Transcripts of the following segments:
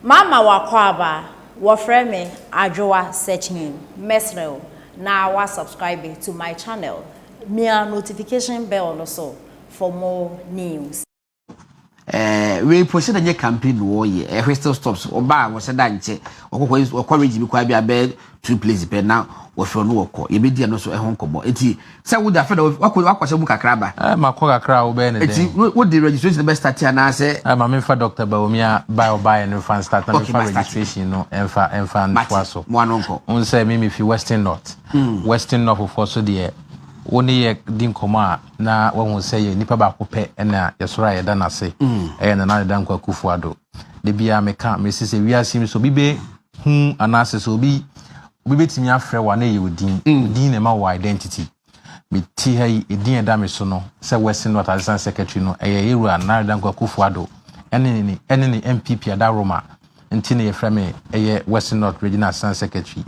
Mama wakɔ wɔfrɛ me Adwoa Searching. Mesrɛ wo na wa subscribe to my channel. Mia notification bell no so for more news. Wei po sɛ na nyɛ campaign wɔyɛ ɛ whistle stops. Ɔbaa wɔsɛ da nkyɛ wɔkɔ wɔkɔ region bi kwan bi abɛɛ two places pɛ na wɔfrɛ no wɔkɔ. Yɛbɛdi ɛno so ɛho nkɔmmɔ. Eti sɛ wode afɛ na wakɔ wakɔhyɛ mu kakra ba. Ɛ ma kɔ kakra a wobɛyɛ ne eti dɛn? Wode registration bɛ start anaasɛ? Ɛ ma memfa Dr. Bawumia ba ɔbaeɛ no mfa start na memfa ma start. Registration no ɛmfa ntoa so. Mo ano nkɔ. Wo sɛ me mefi Western North. Western North fofoɔ so deɛ, wo ne yɛ di nkɔmmɔ a na wahu sɛ yɛ nipa baako pɛ ɛna yɛsoro a yɛda n'ase, ɛyɛ Nana Addo Dankwa Akufo Addo. De biara meka mesi sɛ wiase mu sɛ obi bɛ hu anaasɛ sɛ obi bɛtumi afrɛ wa na ɛyɛ odin odin na ɛma wɔ identity. Meti ha yi, edin a ɛda me so no sɛ Western North Assistant Secretary no, ɛyɛ yɛwura Nana Addo Dankwa Akufo Addo ɛne ne NPP adaroma nti na yɛfrɛ me ɛyɛ Western North Regional Assistant Secretary.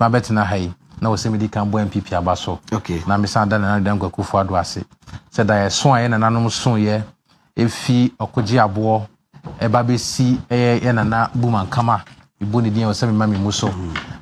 Mabɛtena ha yi na wɔ sɛ medi kan bɔ NPP aba so na mesan da Nana Addo Dankwa Akufo Addo ase sɛ da yɛso a yɛ nananom soyɛ efi ɔkogye aboɔ ɛba bɛsi ɛyɛ yɛ nana Bumankama, ebu ne din a wɔ sɛ mema me mu so,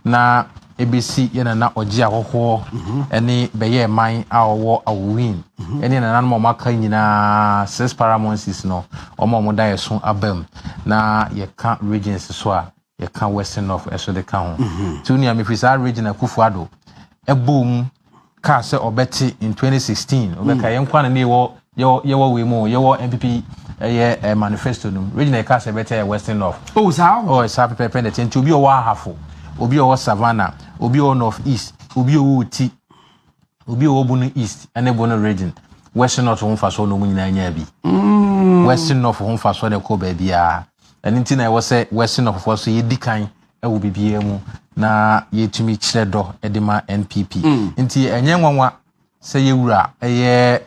na ebesi yɛ nana ɔgye ahɔhoɔ ɛne bɛyɛ man a ɔwɔ Awowin ɛne nananom a wɔaka nyinaa, six paramountcies no, wɔn a wɔda yɛ so aba mu na yɛka regions so a yɛka Western North ɛso de ka ho. Nti onua mefiri saa region Akufo Addo ɛbɔ mu kaa sɛ ɔbɛte in 2016 ɔbɛka yɛn kwan na ne yɛwɔ wei mu, yɛwɔ NPP ɛyɛ manifesto no mu, region a yɛka sɛ ɛbɛte yɛ Western North. Oh, saa? Oh, saa pɛpɛɛpɛ na ɛte. Nti obi a ɔwɔ Ahafo, obi a ɔwɔ Savannah, obi a ɔwɔ North East, obi a ɔwɔ Oti, obi a ɔwɔ Bono East ɛne Bono Region, Western North ho mfasoɔ na ɔmu nyinaa nyaa bi. Western North ho mfasoɔ na ɛkɔ baabiara. Ɛno nti na ɛwɔ sɛ Western North foɔ so yɛdi kan ɛwɔ biribiara mu na yɛtumi kyerɛ dɔ ɛde ma NPP. Nti ɛnyɛ nwanwa sɛ yɛwura ɛyɛ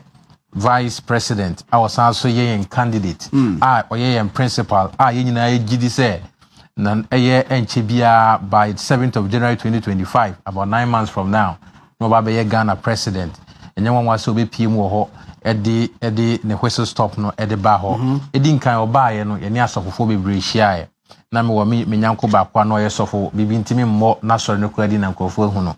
Vice President a ɔsan so yɛ yɛn candidate a ɔyɛ yɛn principal a yɛn nyinaa yɛgye di sɛ na ɛyɛ ɛnkyɛ biara by 7th of January 2025, about 9 months from now, na ɔba abɛyɛ Ghana president, ɛnyɛ nwanwa sɛ ɔbɛpie mu wɔ hɔ ɛde ne whistle stop no ɛde ba hɔ. Ɛdi nkan ɔbaayɛ no, yɛne asɔfofoɔ bebree hyiaeɛ na mewɔ me nyanko baako a na ɔyɛ sɔfo biribi ntumi mmɔ n'asɔre no koraa di na nkurɔfoɔ ahu no.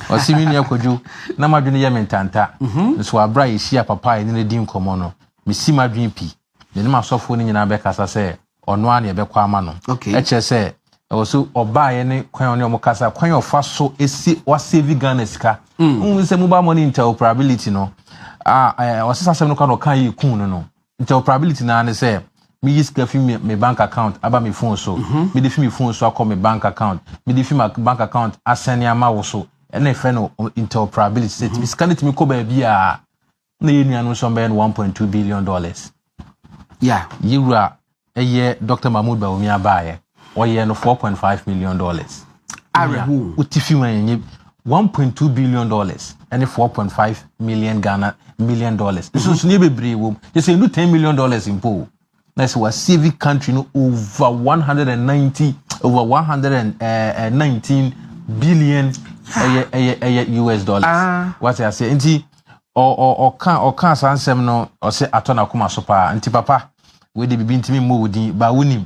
Ɔsi me nua Kwadwo na madwene yɛ me ntanta, nso abere a yɛhyia papa a yɛne no di nkɔmmɔ no, mesi m'adwene pi ne ne asɔfoɔ no nyinaa bɛkasa sɛ ɔno ara na yɛbɛkɔ ama no. Ɛkyerɛ sɛ ɛwɔ so ɔbaayɛ ne kwan a ɔne ɔmo kasa, kwan a ɔfa so esi wasave Ghana sika. N sɛ mobile money interoperability no a ɔsesa asɛm no kɔ na ɔka yɛ kun no interoperability naa ne sɛ meyi sika fi me bank account aba me phone so, mede fi me phone so akɔ me bank account, mede fi my bank account asɛne ama wo so, ɛna ɛfrɛ no interoperability sɛ tumi sika no tumi kɔ baabi a na yɛ nuanom nso bɛyɛ no $1.2 billion. Yɛwura ɛyɛ Dr. Mahmood Bawumia baayɛ, ɔyɛ no $4.5 million. Awerɛhoɔ. Wote fi mu a yɛnyɛ $1.2 billion ɛne 4.5 million Ghana million dollars nsonsonoeɛ bebree wɔ mu yɛ sɛ ɛnu $10 million mpo o. Na sɛ wasave country no over 190, over 119 billion ɛyɛ US dollars. Wate aseɛ? Nti ɔ ɔ ɔka ɔka saa nsɛm no, ɔsɛ atɔ n'akoma so paa. Nti papa wei de bibi ntumi mmɔ wo din ba wonim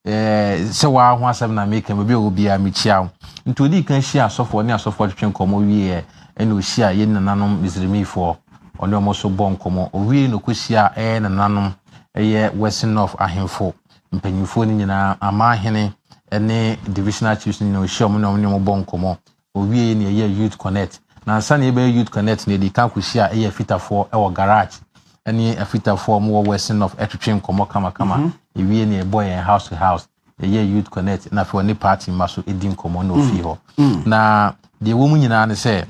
sɛ waa ho asɛm na meka baabi a wɔ biara mekyia wo. Nti odii kan hyia asɔfoɔ ne asɔfoɔ twetwe nkɔmmɔ wieɛ, ɛna ɔhyia yɛn nananom Misrimifoɔ, ɔne ɔmo so bɔ nkɔmmɔ. Owie na ɔkɔhyia ɛyɛ nananom, ɛyɛ Western North ahemfo mpanyinfoɔ no nyinaa, amahene ne divisional chiefs no nyinaa, ɔhyia ɔmo ne ɔmo ne ɔmo bɔ nkɔmmɔ. Owie na ɛyɛ Youth Connect. Na ansa na yɛbɛyɛ Youth Connect na yɛde kan kɔhyia ɛyɛ afitafoɔ ɛwɔ garage ɛne afitafoɔ a wɔwɔ Western North ɛtwetwe nkɔmmɔ kamakama. Ewie na yɛbɔ yɛn house to house, yɛyɛ Youth Connect na afei ɔne party mma so ɛdi nkɔmmɔ na ofie hɔ. Na deɛ ɛwɔ mu nyinaa ne sɛ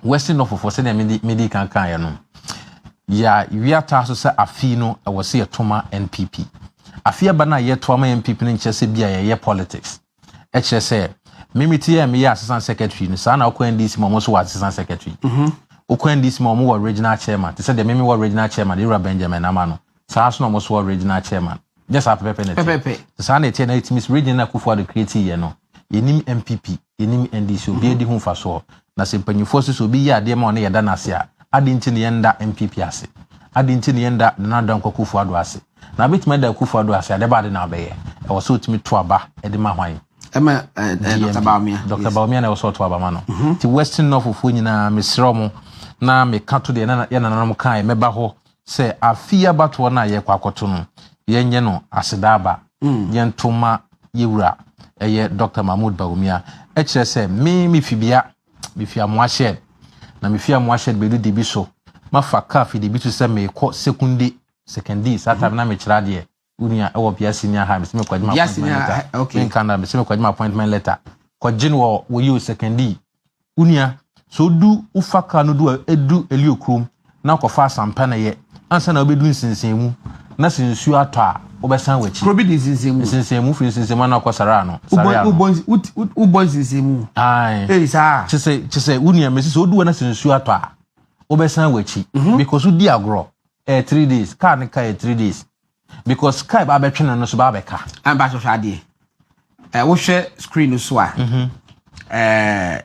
Western North fofoɔ, sɛdeɛ mede kan kaeɛ no, yɛ wiata so sɛ afei no ɛwɔ sɛ yɛtoma NPP. Afei aba no a yɛto ama NPP no nkyerɛ sɛ bi a yɛyɛ politics. Ɛkyerɛ sɛ mimi ti yɛ meyɛ assistant secretary no saa na wokɔ NDC ma ɔmo nso wɔ assistant secretary. Wokɔ NDC ma ɔmo wɔ regional chairman te sɛ deɛ mimi wɔ regional chairman, Ewura Benjamin ama no saa so na ɔmo nso wɔ regional chairman. Nyɛ saa pɛpɛpɛ na ɛteɛ? Pɛpɛpɛ. Saa na ɛteɛ. Na ɛtumi region na Akufo Addo create yɛ no, yɛnim NPP, yɛnim NDC, obi adi ho mfasoɔ. Na sɛ mpanyinfoɔ so sɛ obi yɛ adeɛ ma ɔne yɛda n'ase a, ade nti ne yɛnda NPP ase, ade nti ne yɛnda Nana Dankwa Akufo Addo ase? Na abɛtumi ada Akufo Addo ase ade ba ade na abɛyɛ. Ɛwɔ sɛ otumi to aba de ma hwan? Ɛma Dr. Bawumia. Dr. Bawumia na ɛwɔ sɛ ɔto aba ma no. Nti Western North foɔ nyinaa mesrɛ mo na meka to deɛ na yɛ nananom kae mɛba hɔ sɛ afe yi abatoɔ no a yɛkɔ akɔto no yɛnyɛ no aseda aba. Yɛnto ma yɛwura ɛyɛ Dr. Mahmoud Bawumia. Ɛkyerɛ sɛ me mefi bea mefi Amoahyɛ na mefi Amoahyɛ bɛdu Debi so mafa kaa fi Debi so sɛ meekɔ Sekunde Sekondi saa time na mekyerɛ adeɛ wo nua ɛwɔ Bia Senior High mesɛ mekɔgye ma appointment letter. Menka na mesɛ mekɔgye ma appointment letter kɔgye no wɔ wɔyi o Sekondi. Wo nua sɛ odu wofa kaa no du a edu Elio kurom na akɔfa Asampa na yɛ ansa na wobɛdu Nsensanmu na sɛ nsuo atɔ a wobɛsan w'akyi. Kuro bi di Nsensanmu. Nsensanmu firi Nsensanmu ana akɔ Saraa no. Saria no. Wobɔ Nsensanmu. Ae. Ee saa. Kyesɛ wo nua mesi sɛ odu hɔ na sɛ nsuo atɔ a wobɛsan w'akyi because wodi agorɔ ɛyɛ 3 days kaa ne ka yɛ 3 days because kaa ba abɛtwe no no so ba abɛka. Amba hwehwɛ adeɛ. Ɛ wohwɛ screen no so a.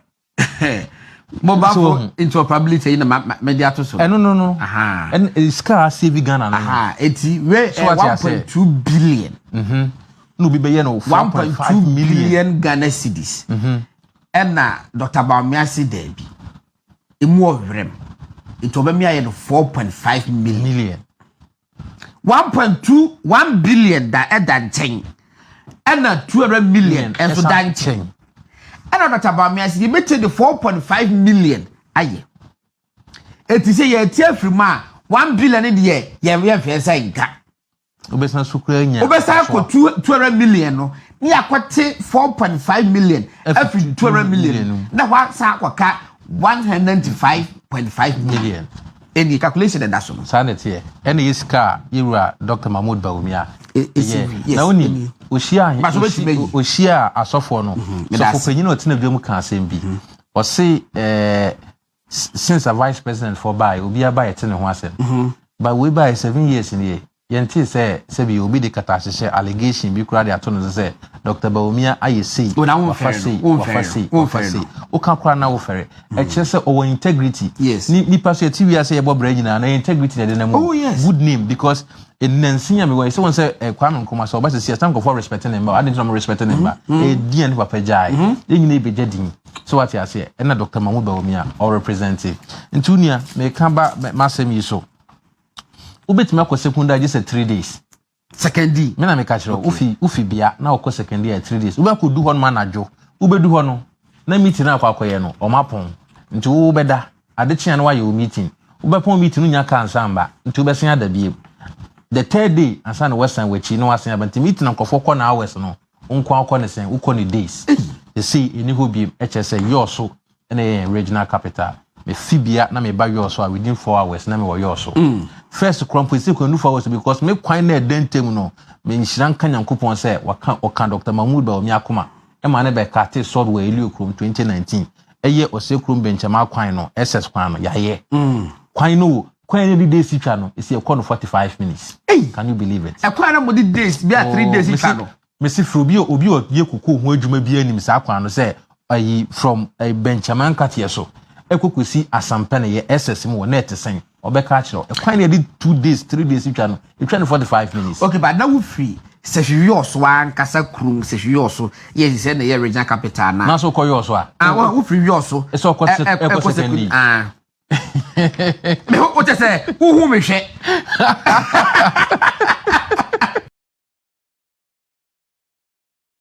Mobile phone interoperability yi na ma ma de ato so. Ɛno no. Ɛn sika a save Ghana no. Eti we 1.2 billion. Na obi bɛyɛ no 1.2 billion Ghana cedis. Ɛna Dr. Bawumia se daabi. Emu ɔwerɛm. Nti ɔbɛmi ayɛ no 4.5 million. Million. 1.21 billion da ɛda nkyɛn. Ɛna 200 million ɛnso da nkyɛn. Ɛna Dr. Bawumia se yɛbɛkyɛ de 4.5 million ayɛ. Eti sɛ yɛte afiri mu a 1 billion deɛ yɛn yɛn fɛ sɛ nka. Wobɛsan so kura nya. Wobɛsan akɔ 200 million no ne yɛakɔte 4.5 million afiri 200 million na wasan akɔka 195.5 million. Ɛni calculation ɛda so no. Saa na ɛteɛ. Ɛna yɛ sika a yɛwura Dr. Mahmood Bawumia yɛ na wonim ohyia ohyia asɔfoɔ no sɔfo panyin a ɔtena dwam ka asɛm bi ɔse since a vice president for bae obi aba yɛte ne ho asɛm but wei bae 7 years nie yɛnte sɛ sɛbi obi de kata ahyehyɛ allegation bi koraa de ato no so sɛ Dr. Bawumia ayɛ sei, wafa sei, wafa sei, wafa sei. Woka koraa na wofɛre. Ɛkyerɛ sɛ ɔwɔ integrity. Ni nipa so yɛte wiase yɛbɔ brɛ nyinaa na integrity na ɛde nam. Oh yes. Good name because nnansi a mewɔ yi sɛ wɔn sɛ Kwame Nkrumah sɛ ɔba sisi ɛsɛ nkɔfoɔ respect ne mba adi nti na ɔmo respect ne mba ɛyɛ din a ne papa gyae yɛn nyinaa ebɛgya din so wate aseɛ. Ɛna Dr. Mahmoud Bawumia ɔrepresent nti onua meka ba m'asɛm yi so wobɛtumi akɔ Sekondi agye sɛ 3 days. Sekondi. Me na meka kyerɛ wo wofi bea na wokɔ Sekondi a 3 days wobɛkɔ du hɔ nom anadwo wobɛdu hɔ no na meeting no akɔ akɔyɛ no ɔmo apɔn nti wo bɛda ade kyea no wayɛ wo meeting wobɛpɔn meeting no nya kaa nsa mba nti wobɛsen ada biem the third day ansa na wɔsan w'akyi na wasen aba. Nti meeting na nkɔfoɔ kɔ na hours no nko akɔ ne sɛn wokɔ ne days ɛsei ɛni hɔ biem. Ɛkyerɛ sɛ yɔɔ so ɛna ɛyɛ regional capital. Mefi bia na meba yɔɔ so a within 4 hours na mewɔ yɔɔ so first kora mpo ɛsɛ kwan nu 4 hours because me kwan na ɛda ntam no menhyira nka Nyankopɔn sɛ waka ɔka Dr. Mahmood Bawumia akoma ɛma ne bɛkate sɔd wɔ Elio kurom 2019 ɛyɛ ɔsɛ kurom bɛnkyɛma kwan no SS kwan no yɛayɛ kwan no kwan no de days twa no ɛsi ɛkɔ no 45 minutes. Can you believe it? Ɛkwan no mo de days bi a 3 days twa no. Mesi firi obi a ɔyɛ koko ho adwuma bi anim saa kwan no sɛ ayi from ayi Bɛnkyɛma nkateɛ so ɛkɔ kɔsi Asampɛ no yɛ SS mu wɔ net sɛn ɔbɛka akyerɛ ɛkwan no yɛde 2 days 3 days twa no etwa no 45 minutes. Okay, but na wofiri Sefwi Wiawso ankasa kurom Sefwi Wiawso yɛ sɛ na yɛ regional capital na. Na so kɔ Wiawso a. Ah, wofiri Wiawso. Ɛsɛ ɔkɔ ɛkɔ Sekondi. Ah, o tɛ sɛ wohu mi hwɛ.